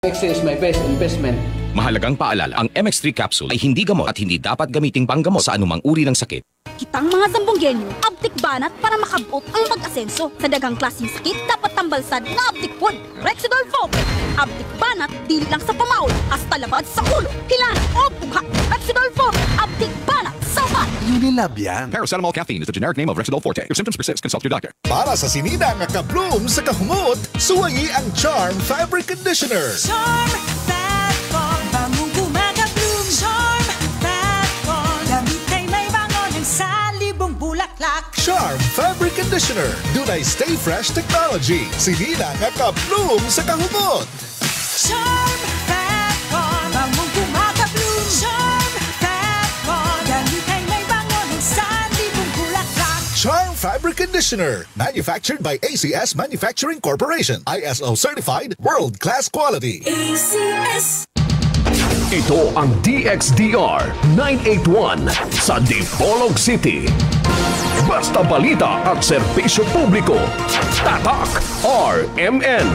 MX3 is my best investment. Mahalagang paalala, ang MX3 capsule ay hindi gamot at hindi dapat gamiting panggamot sa anumang uri ng sakit. Kitang mga Zambongueño, abtik banat para makabot ang pag-asenso. Sa daghang klaseng sakit, dapat tambalsad nga abtik pod. Rexidol Forte. Abtik banat, dili lang sa pamaol, hasta labad sa ulo, hilan o bugha. Rexidol Forte, abtik banat sa bat. Unilab yan. Paracetamol caffeine is the generic name of Rexidol Forte. If symptoms persist, consult your doctor. Para sa sinina nga ka-bloom sa kahumot, suwayi ang Charm Fabric Conditioner. Charm Fabcon, bangong kumaka-bloom. Charm Fabcon, gamit ay may bango ng salibong bulaklak. Charm Fabric Conditioner. Dunay Stay Fresh Technology. Sinina nga ka-bloom sa kahumot. Charm Fabcon, bangong kumaka-bloom. Charm Fabcon, gamit ay may bango ng salibong bulaklak. Charm Fabric Conditioner. Manufactured by ACS Manufacturing Corporation. ISO certified, world-class quality. ACS. Ito ang DXDR 981 sa Dipolog City. Basta balita at serbisyo publiko. Tatak RMN.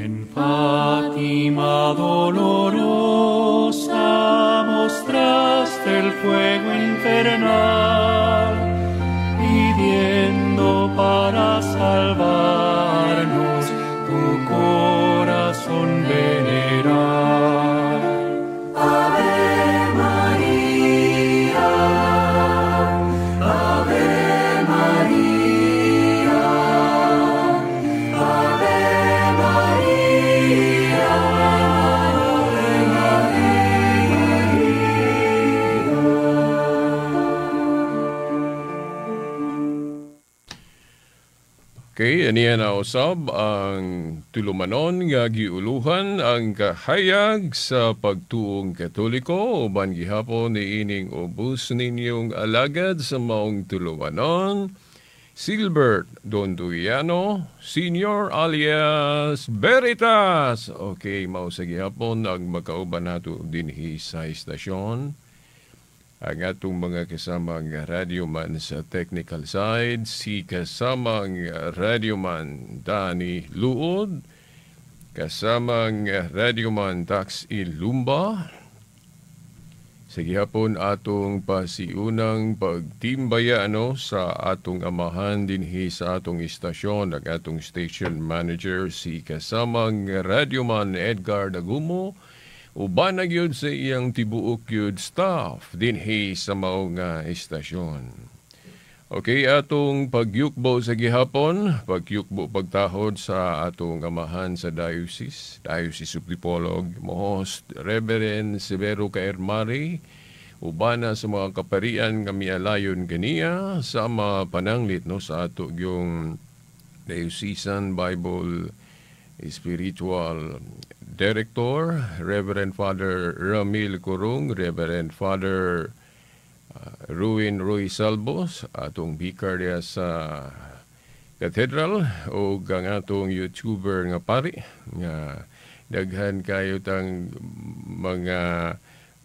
En Fátima dolorosa mostraste el fuego infernal, pidiendo para salvarnos tu corazón venerar. Ave María, Ave María, Ave María, Ave María. Okay, aniya na usab ang tulumanon nga giuluhan ang kahayag sa pagtuong Katoliko uban gihapon niining ubos ninyong alagad sa maong tulumanon, Silbert Donduiano, Senior alias Veritas. Okay, mao sa gihapon ang makauban nato dinhi sa istasyon. Ang atong mga kasamang radyoman sa technical side, si kasamang radyoman Danny Luod, kasamang radyoman Tax Ilumba. Sa gihapon atong pasiunang pagtimbaya no, sa atong amahan dinhi sa atong istasyon, ang atong station manager si kasamang radyoman Edgar Dagumo, uban na gyud sa iyang tibuok gyud staff dinhi sa mao nga istasyon. Okay, atong pagyukbo sa gihapon, pagyukbo pagtahod sa atong amahan sa diocese, Diocese of Dipolog, Most Reverend Severo Caermari, ubana sa mga kaparian nga mialayon kaniya sa mga pananglit no sa ato yung Diocesan Bible Spiritual Director, Reverend Father Ramil Curung, Reverend Father Ruin Roy Salvos, atong vicar diya sa Cathedral, o ang atong YouTuber nga pari, nga daghan kayo tang mga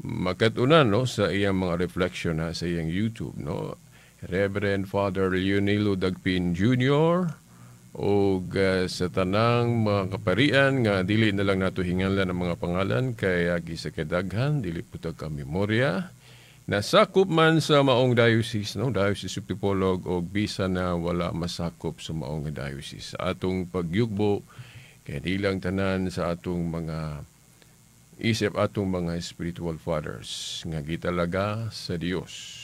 makatunan no, sa iyang mga reflection ha, sa iyang YouTube. No? Reverend Father Leonilo Dagpin Jr., o sa tanang mga kaparian nga dili na lang nato hinganlan ang mga pangalan kay agi sa kadaghan dili pud ta ka memorya, nasakop man sa maong diocese no, Diocese of Dipolog, og bisan na wala masakop sa maong diocese, sa atong pagyugbo kay nilang tanan sa atong mga isip atong mga spiritual fathers nga gitalaga sa Dios.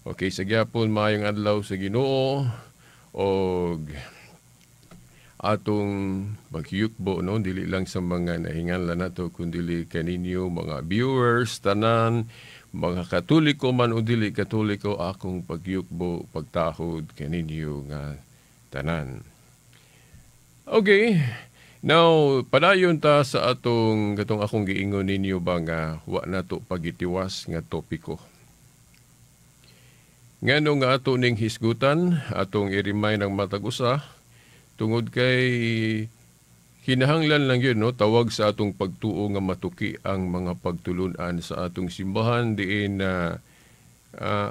Okay, sa gyapon maayong adlaw sa Ginoo og atong pagyukbo no, dili lang sa mga nahinganlan nato kundi kaninyo mga viewers tanan, mga Katoliko man o dili Katoliko, akong pagyukbo pagtahod kaninyo nga tanan. Okay. Now, padayon ta sa atong katong akong giingon ninyo ba nga wa nato pagitiwas nga topiko. Ngano nga ato ning hisgutan, atong i-remind ang matag usa tungod kay kinahanglan lang yun no, tawag sa atong pagtuo nga matuki ang mga pagtulunan sa atong simbahan diin na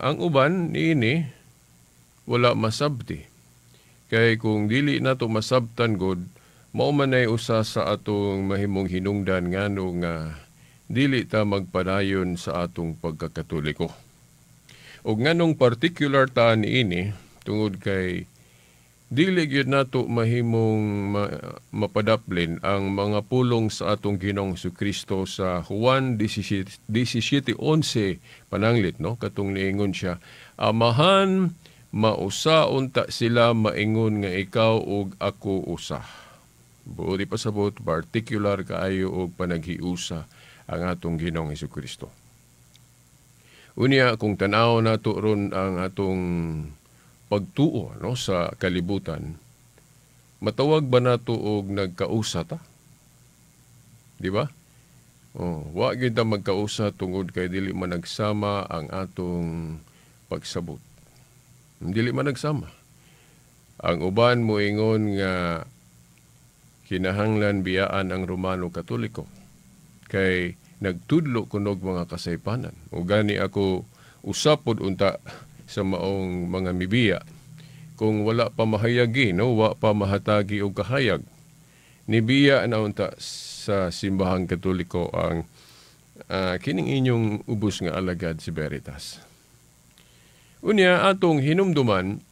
ang uban niini wala masabti. Kay kung dili nato masabtan god Mao man ay usa sa atong mahimong hinungdan ngano nga dili ta magpadayon sa atong pagkakatoliko. Og nganong particular ta niini, tungod kay dili gyud nato mahimong mapadaplin ang mga pulong sa atong Ginoong Kristo sa Juan 17:11 pananglit, no, katong niingon siya, "Amahan, mausa unta sila maingon nga ikaw ug ako usa." Buot ipasabot, particular kaayo og panaghiusa ang atong Ginoong Kristo. Unya, kung tan-aw nato ron ang atong pagtuo, no, sa kalibutan, matawag ba nato og nagkausa ta? Di ba? Oh, wa gyud ta magkausa tungod kay dili man nagsama ang atong pagsabot. Dili man nagsama. Ang uban moingon nga kinahanglan biyaan ang Romano Katoliko kay nagtudlo kunog mga kasaypanan. O gani ako usapod unta sa maong mga mibiya kung wala pa mahayagi, no, wa pa mahatagi og kahayag, nibiya na unta sa simbahang Katoliko ang kining inyong ubos nga alagad, si Veritas. Unya, atong hinumduman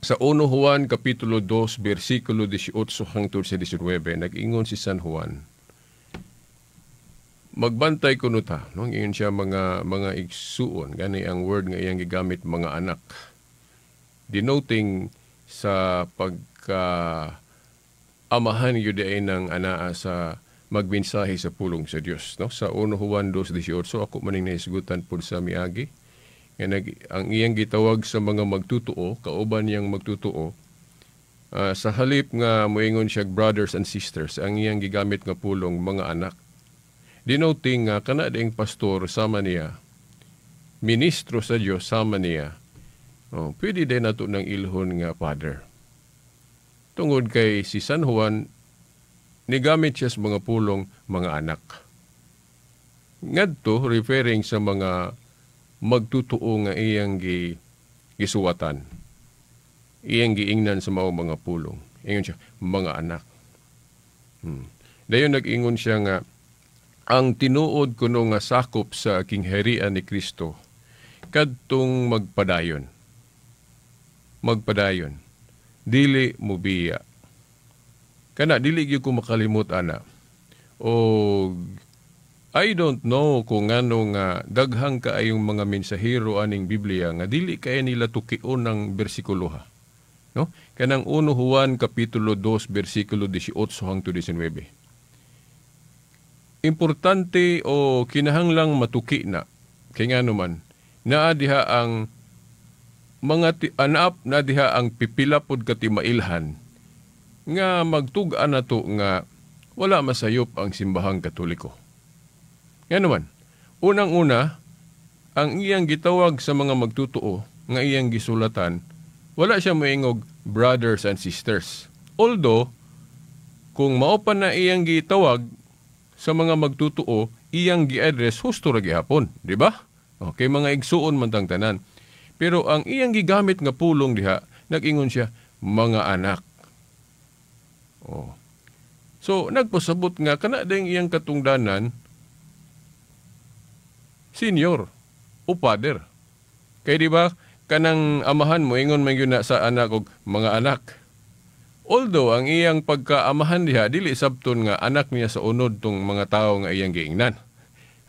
sa 1 Juan kapitulo 2 bersikulo 18 hangtod sa 19, nag-ingon si San Juan, magbantay kuno ta, no? Ingon siya, mga igsuon, gani ang word nga iyang gigamit, mga anak, denoting sa pagka amahan gyud ay ng anaa sa magmensahe sa pulong sa Dios, no? Sa 1 Juan 2:18, ako maning nahisgutan pud sa miagi nga ang iyang gitawag sa mga magtutuo, kauban niyang magtutuo, sa halip nga moingon siya brothers and sisters, ang iyang gigamit nga pulong, mga anak, denoting nga kana ding pastor sama niya, ministro sa Dios sama niya. Oh, pwede din nato ng ilhon nga father. Tungod kay si San Juan nigamit siya sa mga pulong mga anak. Ngadto referring sa mga magtutuo nga iyang gisuwatan. Iyang giingnan sa maong mga pulong. Ingon siya, mga anak. Dayon nag-ingon siya nga ang tinuod kuno nga sakop sa kingharian ni Kristo kadtong magpadayon. Magpadayon. Dili mubiya. Kana dili gyud ko makalimot ana. O I don't know kung ngano nga daghang kaayong mga mensahero aning Biblia nga dili kay nila tukion ng bersikulo ha. No? Kanang 1 Juan kapitulo 2 bersikulo 18 hangtod 19. Importante o kinahanglang matuki na kay ngano man naa diha ang mga anaap na diha ang pipila pod ka timailhan nga magtug-an nato nga wala masayop ang simbahang Katoliko. Ngano man, unang-una, ang iyang gitawag sa mga magtutuo nga iyang gisulatan, wala siya moingog brothers and sisters. Although, kung mao pa na iyang gitawag sa mga magtutuo, iyang gi-address husto ra gihapon, di ba? Okay, mga igsuon man tang tanan. Pero ang iyang gigamit nga pulong diha, nag-ingon siya, mga anak. Oh. So, nagpasabot nga kana ding iyang katungdanan, senior o father. Kay di ba, kanang amahan mo, ingon man yun na sa anak og mga anak. Although, ang iyang pagkaamahan diha, dili sabton nga anak niya sa unod tong mga tao nga iyang giingnan.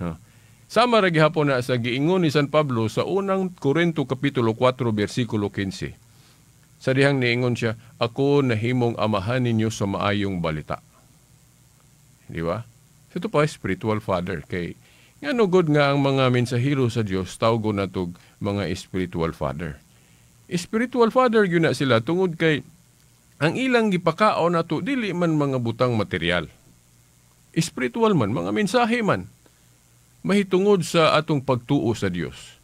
Huh. Sama ra gihapon na sa giingon ni San Pablo sa unang Korinto kapitulo 4 bersikulo 15. Sa dihang niingon siya, ako nahimong amahan ninyo sa maayong balita. Di ba? Ito pa spiritual father. Kay ngano gud nga ang mga mensahero sa Dios tawgon natog mga spiritual father. Spiritual father gyud na sila tungod kay ang ilang gipakaon nato dili man mga butang material. Spiritual man, mga mensahe man mahitungod sa atong pagtuo sa Dios.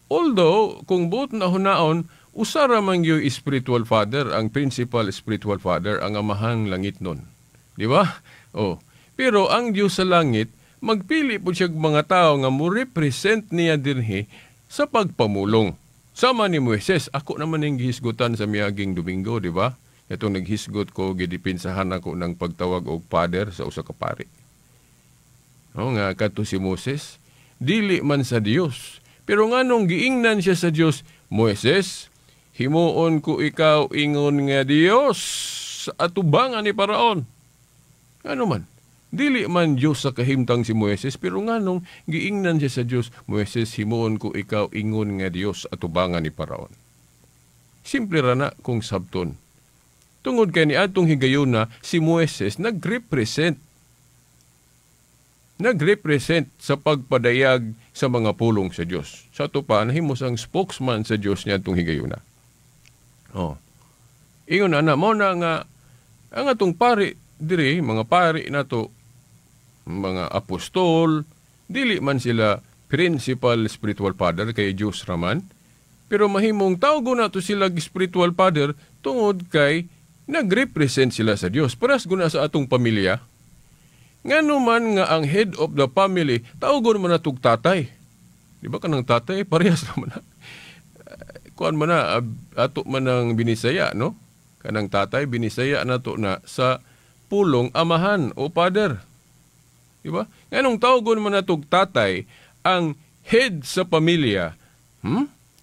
Although, kung buot na hunaon, usara man yung spiritual father, ang principal spiritual father, ang amahang langit nun. Di ba? Oh. Pero ang Dios sa langit, magpili po siya mga tao nga mo represent niya dinhi sa pagpamulong. Sama ni Moises, ako naman yung gihisgutan sa miyaging Domingo, di ba? Itong naghisgot ko, gidipinsahan ako ng pagtawag og father sa usa ka pari. No, nga kadto si Moses, dili man sa Dios. Pero nganong giingnan siya sa Dios, "Moises, himuon ko ikaw ingon nga Dios sa atubangan ni Paraon." Ano man? Dili man Dios sa kahimtang si Moises, pero nganong giingnan siya sa Dios, "Moises, himuon ko ikaw ingon nga Dios atubangan ni Paraon"? Simple ra na kung sabton. Tungod kay niadtong higayuna, si Moises nagrepresent sa pagpadayag sa mga pulong sa Dios. Sa ato pa, nahimo sang spokesman sa Dios niadtong higayuna. Oh. Ingon na, mao na nga ang atong pari diri, mga pari nato, mga apostol, dili man sila principal spiritual father kay Dios raman, pero mahimong tawgon nato sila spiritual father tungod kay nagrepresent sila sa Dios. Paras guna sa atong pamilya. Ngano man nga ang head of the family, tawgon man natog tatay? Di ba kanang tatay, parehas naman na. Kuan man na, ato man ang Binisaya, no? Kanang tatay, Binisaya nato na sa pulong amahan o father. Di ba? Nganong tawgon man natog tatay ang head sa pamilya?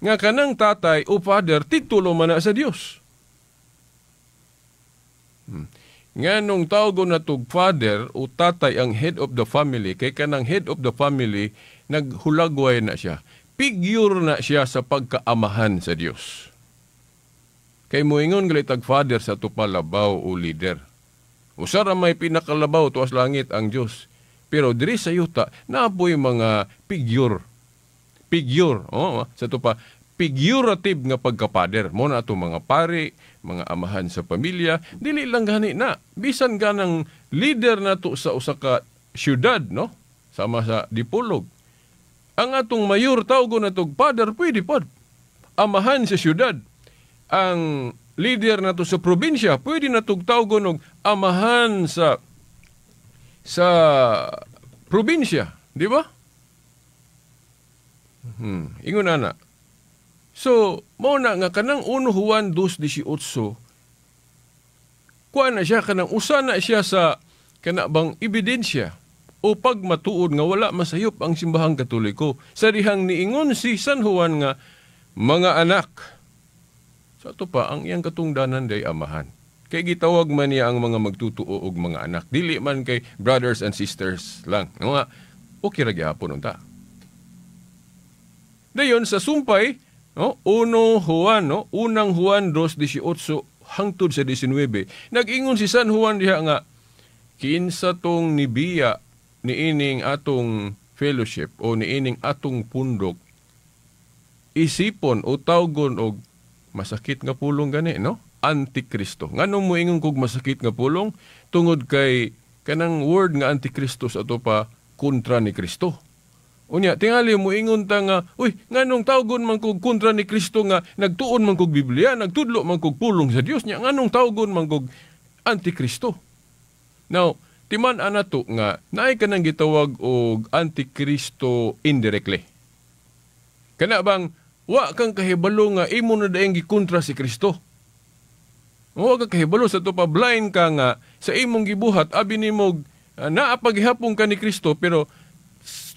Nga kanang tatay o father, titulo man na sa Dios. Nganong tawgon natog father o tatay ang head of the family? Kay kanang head of the family, naghulagway na siya. Figure na siya sa pagkaamahan sa Dios. Kay moingon gali tag father, sa tupalabaw o leader. Usa ra may pinakalabaw tuas langit, ang Dios. Pero diri sa yuta, napoy mga figure. Figure, oh, sa tupa figurative nga pagkapader. Mo na ato mga pari, mga amahan sa pamilya, dili lang gani na. Bisan ganang leader nato sa usa ka syudad, no? Sama sa Dipolog. Ang atong mayor, tawgon natog father, pwede pod. Amahan sa syudad. Ang leader nato sa probinsya, pwede natog tawgon og amahan sa probinsya, di ba? Ingon na. So, mao na nga kanang 1 Juan 2:18, kuha na siya, kanang usa na siya sa kana bang ebidensya o pagmatuod nga wala masayop ang Simbahang Katoliko. Sa dihang niingon si San Juan nga mga anak. Sa ato pa, ang iyang katungdanan day amahan. Kay gitawag man niya ang mga magtutuo og mga anak. Dili man kay brothers and sisters lang. Nga, okay ra gyapon unta. Dayon sa sumpay, no, 1 Juan, no, unang Juan 2:18 hangtod sa 19. Nag-ingon si San Juan diha nga kinsa tong nibiya niining atong fellowship o niining atong pundok, isipon o tawgon og masakit nga pulong gani, no? Antikristo. Nganong moingon kog masakit nga pulong? Tungod kay kanang word nga antikristo, sa ato pa, kontra ni Kristo. Unya, tingali mo ingon ta nga, "Uy, nganong tawgon man kog kontra ni Kristo nga nagtuon man kog Biblia, nagtudlo man kog pulong sa Dios niya, nganong tawgon man kog antikristo?" Now, timan ana to nga naay kanang gitawag og antikristo indirectly. Kana bang wa kang kahibalo nga imo na daing gikontra si Kristo. Wa ka kahibalo, sa to pa blind ka nga sa imong gibuhat, abi nimo naa paghihapon ka ni Kristo, pero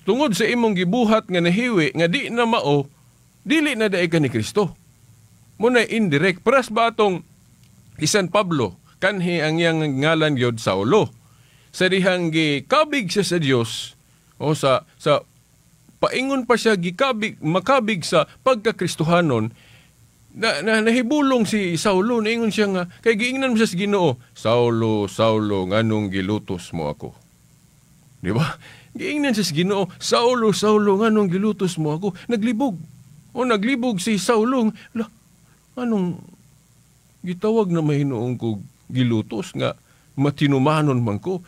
tungod sa imong gibuhat nga nahiwi nga di na mao, dili na daig ka ni Kristo. Muna indirect. Paras ba atong si San Pablo, kanhi ang iyang ngalan gyud Saulo. Sa dihang gikabig siya sa Dios o sa paingon pa siya gikabig, makabig sa pagkakristohanon, na nahibulong si Saulo, niingon siya nga kay giingnan mo siya sa Ginoo, "Saulo, Saulo, nganong gilutos mo ako?" Di ba? Giingnan siya sa Ginoo, "Saulo, Saulo, nganong gilutos mo ako?" Naglibog. O naglibog si Saulo. La, anong gitawag na mahinuong ko gilutos nga matinumanon man ko?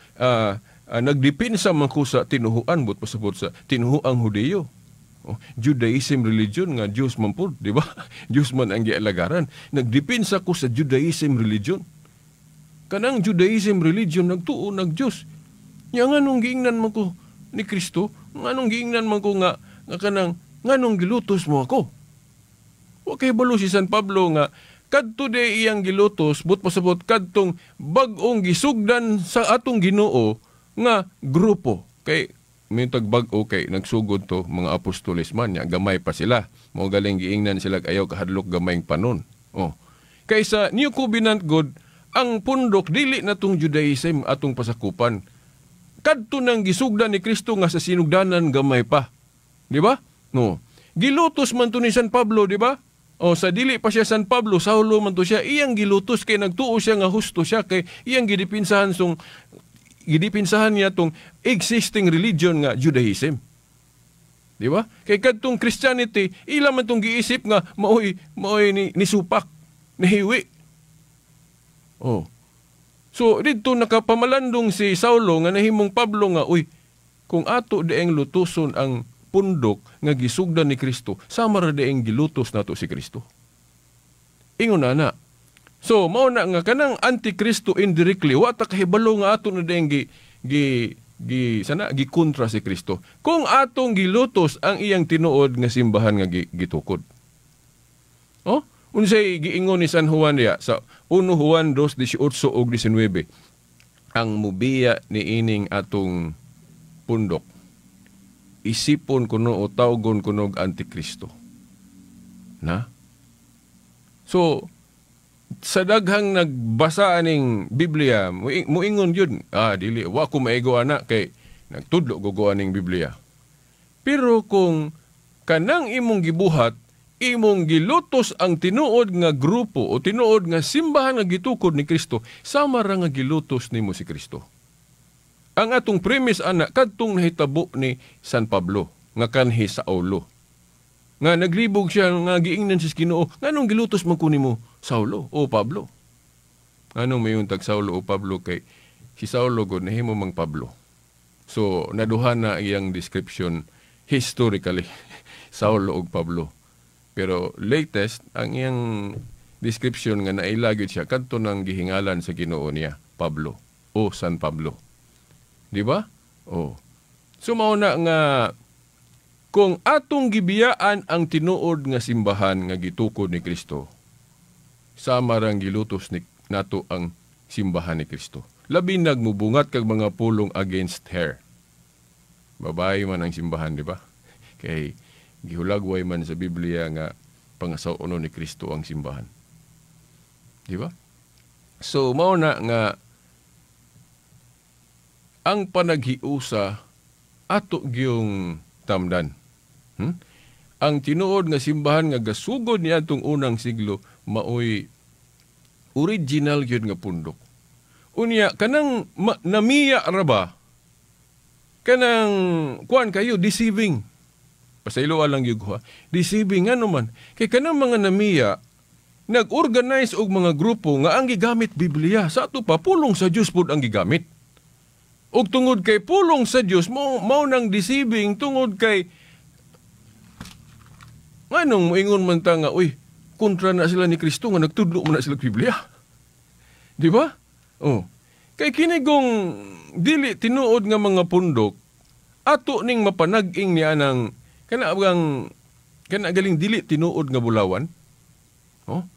Nagdepensa man ko sa tinuhuan, but pasabot sa tinuhuang Hudeyo. Oh, Judaism religion nga Diyos man po, di ba? Diyos man ang gialagaran. Nagdepensa ko sa Judaism religion. Kanang Judaism religion nagtuo nag Diyos. Nya nganong giingnan man ko ni Kristo, nganong giingnan man ko nga kanang nganong gilutos mo ako? Wa kay balo si San Pablo nga Kadto de iyang gilutos, but pasabot kadtong bag-ong gisugdan sa atong Ginoo nga grupo. Kay may bag-o kay nagsugod to mga apostoles man nya, gamay pa sila. Mao galing giingnan sila ayaw kahadlok gamayng panon. Oh. Kay sa New Covenant God, ang pundok dili na tong Judaism atong pasakupan. Kadto nang gisugdan ni Kristo nga sa sinugdanan gamay pa. Di ba? No. Gilutos man to ni San Pablo, di ba? O sa dili pa siya San Pablo, Saulo man to siya, iyang gilutos kay nagtuo siya nga husto siya kay iyang gidipinsahan sung gidipinsahan niya tong existing religion nga Judaism. Di ba? Kay kadtong Christianity, ila man tong giisip nga maoy maoy ni, ni supak, nihiwi. Oh. So didto nakapamalandong si Saulo nga nahimong Pablo nga uy, kung ato dieng lutuson ang pundok nga gisugdan ni Kristo, sama ra dieng gilutos nato si Kristo. Ingon na na. So mao na nga kanang antikristo indirectly wa ta kahibalo nga ato na dieng gi gi gi sana gikontra si Kristo. Kung atong gilutos ang iyang tinuod nga simbahan nga gitukod. Oh, unsay giingon ni San Juan diya sa 1 Juan 2:18 ug 19, ang mubiya niining atong pundok isipon kuno o tawgon kuno og antikristo. Na? So sa daghang nagbasa aning Biblia, muingon yun, dili, wa ko maigo ana kay nagtudlo gugo aning Biblia. Pero kung kanang imong gibuhat, imong gilutos ang tinuod nga grupo o tinuod nga simbahan nga gitukod ni Kristo, sama ra nga gilutos nimo si Kristo. Ang atong premise ana kadtong nahitabo ni San Pablo nga kanhi sa Saulo. Nga naglibog siya nga giingnan sa Ginoo, nganong gilutos man ko nimo Saulo o Pablo? Nganong mayon tag Saulo o Pablo kay si Saulo gud nahimo mang Pablo. So naduha na iyang description historically Saulo ug Pablo. Pero latest ang iyang description nga nailagid siya kadto nang gihingalan sa Ginoo niya, Pablo o San Pablo. Di ba? Oh. So mao na nga kung atong gibiyaan ang tinuod nga simbahan nga gitukod ni Kristo, sama rang gilutos ni nato ang simbahan ni Kristo. Labi nagmubungat kag mga pulong against her. Babae man ang simbahan, di ba? Kay gihulagway man sa Biblia nga pangasaw-ono ni Kristo ang simbahan. Di ba? So mao na nga ang panaghiusa ato gyung tamdan. Ang tinuod nga simbahan nga gasugod niadtong unang siglo maoy original gyud nga pundok. Unya kanang namiya ra ba kanang kuan kayo deceiving. Pasaylo lang gyud ko ha. Deceiving ngano man kay kanang mga namiya nag-organize og mga grupo nga ang gigamit Biblia sa ato pa pulong sa Dios pud ang gigamit. Og tungod kay pulong sa Dios mao nang deceiving tungod kay nganong moingon man ta nga uy kontra na sila ni Kristo nga nagtudlo man na sila Biblia. Di ba? Oh. Kay kinigong dili tinuod nga mga pundok ato ning mapanag-ing niya nang kana galing dili tinuod nga bulawan. Oh.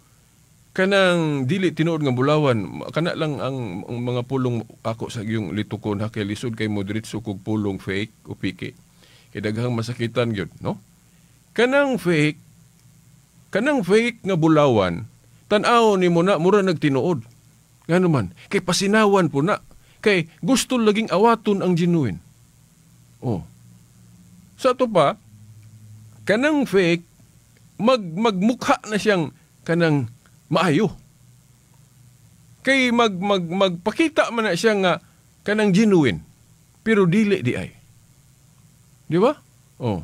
Kanang dili tinuod nga bulawan, kana lang ang mga pulong ako sa iyong litukon ha kay lisod kay mo diretso kog pulong fake o piki. Kay daghang masakitan gyud, no? Kanang fake nga bulawan, tan-aw nimo na mura nagtinuod. Ngano man, kay pasinawan po na, kay gusto laging awaton ang genuine. Oh. Sa ato pa, kanang fake magmukha na siyang kanang maayo. Kay magpakita man na siya nga kanang genuine, pero dili di ay. Di ba? Oh.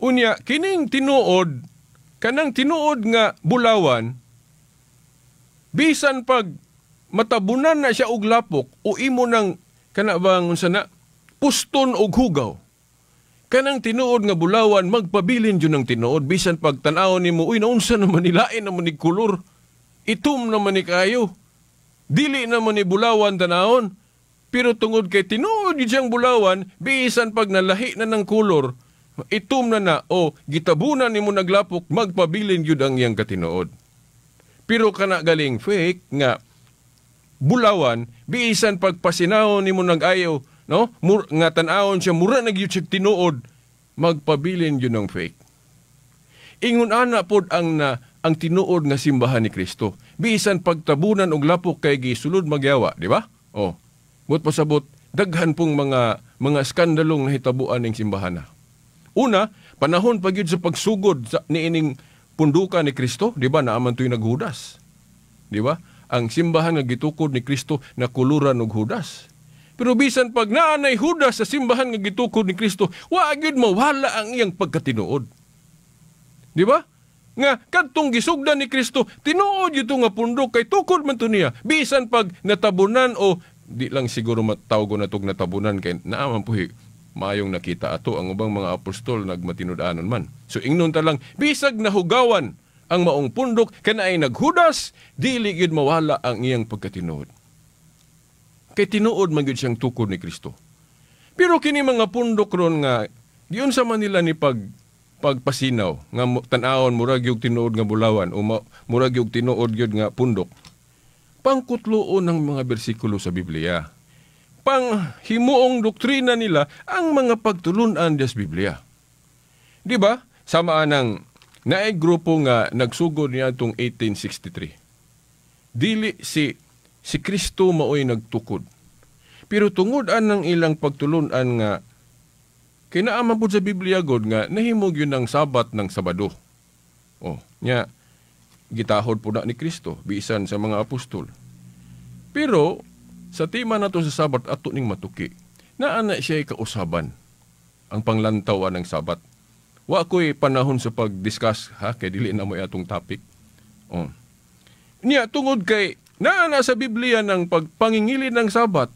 Unya kining tinuod, kanang tinuod nga bulawan, bisan pag matabunan na siya og lapok o imo nang kana bang unsa na puston og hugaw. Kanang tinuod nga bulawan magpabilin jud ng tinuod bisan pag tan-awon nimo uy naunsa naman ni lain naman ni kolor. Itom naman ni kayo. Dili naman ni bulawan tanawon. Pero tungod kay tinuod yun siyang bulawan, bisan pag nalahi na ng kolor, itom na na o gitabunan nimo naglapok, magpabilin yun ang iyang katinuod. Pero kana galing fake nga bulawan, bisan pagpasinawon nimo nag-ayo, no? Nga tan-awon siya mura na gyud siya tinuod, magpabilin gyud ng fake. Ingon ana pod ang tinuod nga simbahan ni Kristo. Bisan pagtabunan og lapok kay gisulod magyawa, di ba? Oh. But pasabot daghan pong mga skandalong nahitabuan ning simbahan na. Una, panahon pa gyud sa pagsugod sa niining pundukan ni Kristo, di ba? Naaman to'y naghudas. Di ba? Ang simbahan nga gitukod ni Kristo nakuluran og hudas. Pero bisan pag naanay hudas sa simbahan nga gitukod ni Kristo, wa gyud mawala ang iyang pagkatinuod. Di ba? Nga kadtong gisugdan ni Kristo, tinuod gyud nga pundok kay tukod man to niya. Bisan pag natabunan o di lang siguro matawgo na tog natabunan kay naaman puhi maayong nakita ato ang ubang mga apostol nagmatinud-anon man. So ingnon ta lang bisag nahugawan ang maong pundok kanay naghudas, dili gyud mawala ang iyang pagkatinuod. Kay tinuod man gyud siyang tukod ni Kristo. Pero kini mga pundok ron nga giunsa man nila ni pagpasinaw nga tan-awon murag yung tinuod nga bulawan o murag yung tinuod gyud nga pundok. Pangkutloon ng mga bersikulo sa Biblia. Panghimuong doktrina nila ang mga pagtulunan des Biblia. Di ba? Sama anang naay grupo nga nagsugod niya itong 1863. Dili si Kristo maoy nagtukod. Pero tungod anang ilang pagtulunan nga kinaaman po sa Biblia god nga nahimog yun ang Sabat ng Sabado. Oh, nya gitahod po na ni Kristo bisan sa mga apostol. Pero sa tema nato sa Sabat ato ning matuki. Naa na siya kausaban ang panglantaw ng Sabat. Wa ko'y panahon sa pag-discuss ha kay dili na mo atong topic. Oh. Nya tungod kay naa na sa Biblia ng pagpangingilid ng Sabat,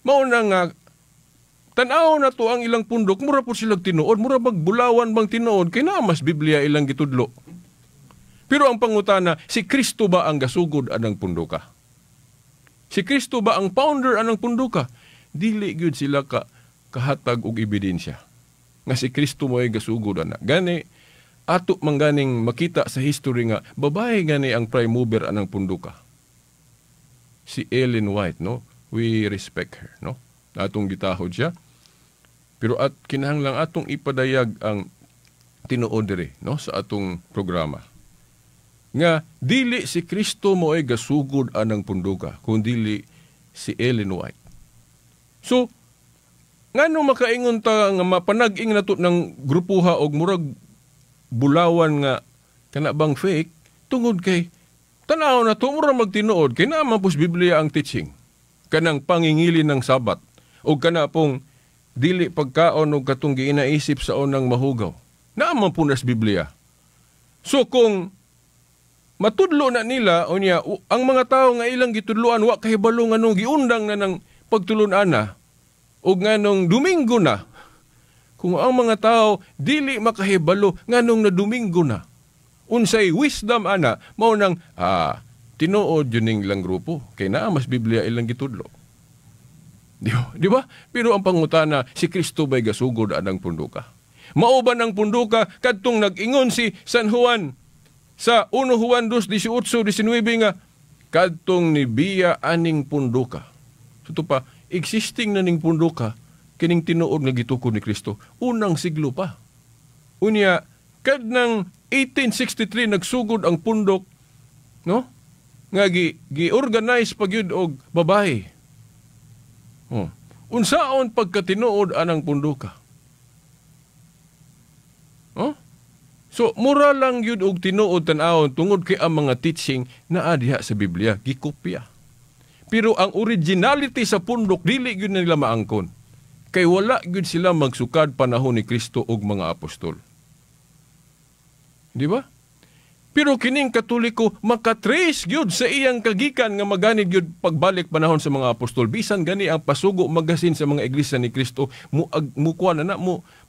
mao na nga tan-aw na to ang ilang pundok, mura po silang tinuod, mura magbulawan bang tinuod, kay naa mas Biblia ilang gitudlo. Pero ang pangutana, si Kristo ba ang gasugod anang pundoka? Si Kristo ba ang founder anang pundoka? Dili gyud sila kahatag og ebidensya nga si Kristo mo'y gasugod ana. Gani ato man ganing makita sa history nga babae gani ang prime mover anang pundoka. Si Ellen White, no? We respect her, no? Atong gitahod siya. Pero at kinahanglang atong ipadayag ang tinuod diri, no, sa atong programa. Nga dili si Kristo mo'y gasugod anang punduka, kundi si Ellen White. So, ngano makaingon ta nga mapanag-ing nato ng grupuha og murag bulawan nga kana bang fake, tungod kay tan-aw na to mura magtinuod kay naa man pos Biblia ang teaching kanang pangingili ng Sabat o kana pong dili pagkaon og katong giinaisip sa unang mahugaw. Naa man po nas Biblia. So kung matudlo na nila o niya ang mga tao nga ilang gitudloan wa kahibalo nganong giundang na ng pagtulun-an na o nganong Domingo na, kung ang mga tao dili makahibalo nganong na Domingo na, unsay wisdom ana mao nang tinuod yun ning ilang grupo kay naa mas Biblia ilang gitudlo. Di ba? Pero ang pangutana, si Kristo ba'y gasugod anang punduka? Mao ba ng punduka kadtong nag-ingon si San Juan sa 1 Juan 2:18-19 nga kadtong nibiya aning punduka. So ito pa, existing na ning punduka kining tinuod nga gitukod ni Kristo unang siglo pa. Unya kadnang 1863 nagsugod ang pundok, no? Nga gi-organize pa gyud og babae. Oh. Unsaon pagkatinuod anang punduka? Oh? So mura lang gyud og tinuod tan-awon tungod kay ang mga teaching naa diha sa Biblia gikopya. Pero ang originality sa pundok dili gyud nila maangkon. Kay wala gyud sila magsukad panahon ni Kristo ug mga apostol. Di ba? Pero kining Katoliko makatrace gyud sa iyang kagikan nga maganid gyud pagbalik panahon sa mga apostol. Bisan gani ang pasugo magasin sa mga iglesia ni Kristo mukuan na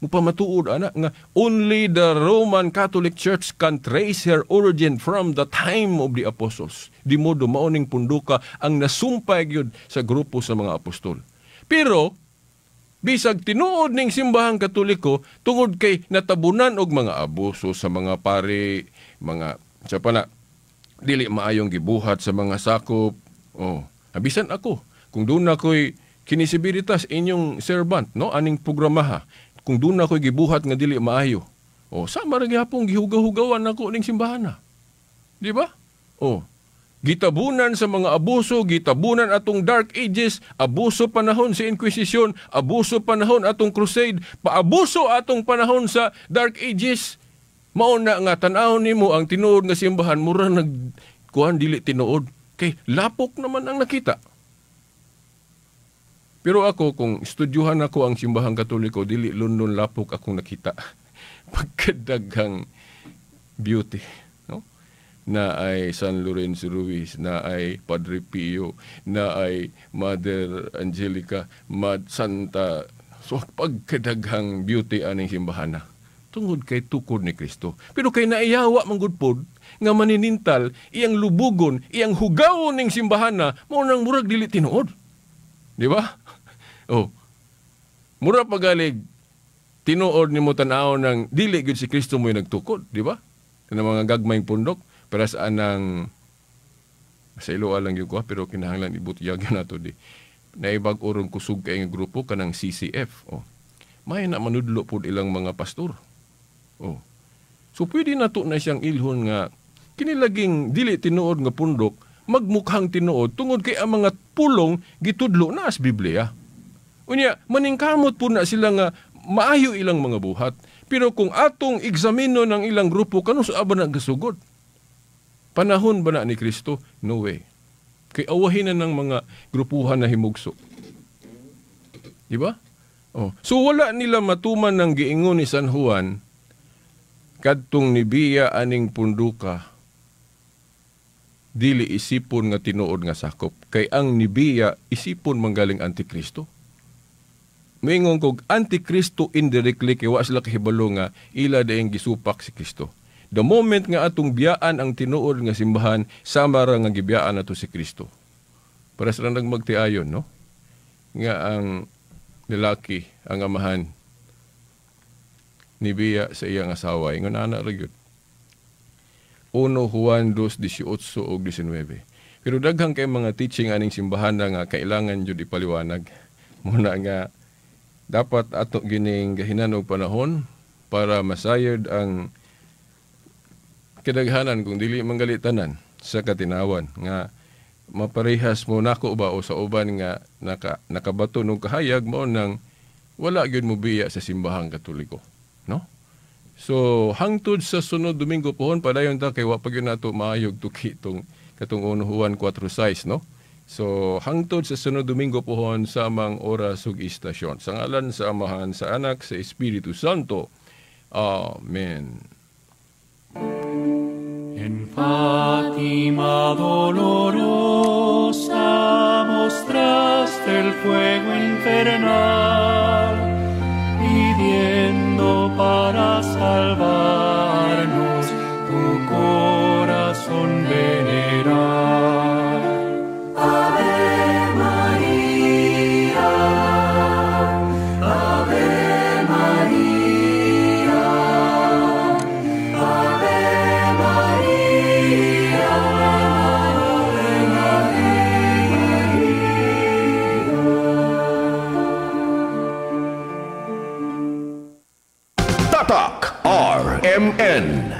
mupamatuod ana nga only the Roman Catholic Church can trace her origin from the time of the apostles. Di modo maoning punduka ang nasumpay gyud sa grupo sa mga apostol. Pero bisag tinuod ning simbahang Katoliko tungod kay natabunan og mga abuso sa mga pari, mga sa pa na Dili maayong gibuhat sa mga sakop. Oh, bisan ako kung doon ako'y kinisibiritas inyong servant, no, aning programaha, kung doon ako'y gibuhat nga dili maayo. Oh, sama ra gihapon gihugaw-hugawan nako ning simbahan na. Di ba? Oh. Gitabunan sa mga abuso, gitabunan atong Dark Ages, abuso panahon sa Inquisition, abuso panahon atong Crusade, paabuso atong panahon sa Dark Ages. Mao na nga tan-awon nimo ang tinuod nga simbahan mura nagkuhan dili tinuod kay lapok naman ang nakita. Pero ako kung estudyuhan ako ang simbahang Katoliko, dili lundon lapok akong nakita. Pagkadaghang beauty, no? Na ay San Lorenzo Ruiz, na ay Padre Pio, na ay Mother Angelica, Mad Santa. So pagkadaghang beauty aning simbahan na. Tungod kay tukod ni Kristo. Pero kay naiyawa manggod pod nga maninintal iyang lubugon, iyang hugawon ning simbahan na, mao nang murag dili tinuod. Di ba? Oh. Mura pagalig tinuod nimo tan-aw ng dili gyud si Kristo mo'y nagtukod, di ba? Kanang mga gagmayng pundok para sa anang sa ilo lang gyud ko pero kinahanglan ibutyag gyud nato di. Naibag orong kusog kay nga grupo kanang CCF. Oh. May na manudlo pud ilang mga pastor. Oh. So pwede nato na siyang ilhon nga kini laging dili tinuod nga pundok magmukhang tinuod tungod kay ang mga pulong gitudlo na as Biblia. Unya maningkamot pud na sila nga maayo ilang mga buhat. Pero kung atong eksamino ng ilang grupo kanus ba na gasugod? Panahon ba na ni Kristo? No way. Kay awahin na ng mga grupuhan na himugso. Di ba? Oh. So wala nila matuman ng giingon ni San Juan kadtong nibiya aning punduka dili isipon nga tinuod nga sakop. Kay ang nibiya isipon manggaling Antikristo. Mingon kog Antikristo indirectly kay wa sila kahibalo nga ila daing gisupak si Kristo. The moment nga atong biyaan ang tinuod nga simbahan, sama ra nga gibiyaan nato si Kristo. Para sa nagmagtiayon, no? Nga ang lalaki, ang amahan nibiya sa iyang asawa, ingon ana ra gyud. 1 Juan 2:18 ug 19. Pero daghang kay mga teaching aning simbahan na nga kailangan jud ipaliwanag. Muna nga dapat ato gining gahinan og panahon para masayod ang kadaghanan kung dili manggalitanan sa katinawan nga maparehas mo nako ba o sa uban nga nakabato og kahayag mao nang wala gyud mo biya sa simbahang Katoliko, no? So hangtod sa sunod Domingo pohon padayon ta kay wa pa gyud nato maayog tuki tong katong 1 Juan 4:6, no? So hangtod sa sunod Domingo pohon sa amang oras ug istasyon. Sa ngalan sa Amahan, sa Anak, sa Espiritu Santo. Amen. En Fátima dolorosa mostraste el fuego infernal, pidiendo para salvarnos tu corazón venerar. Ave María, Ave María, Ave María, Ave María. Tatak RMN.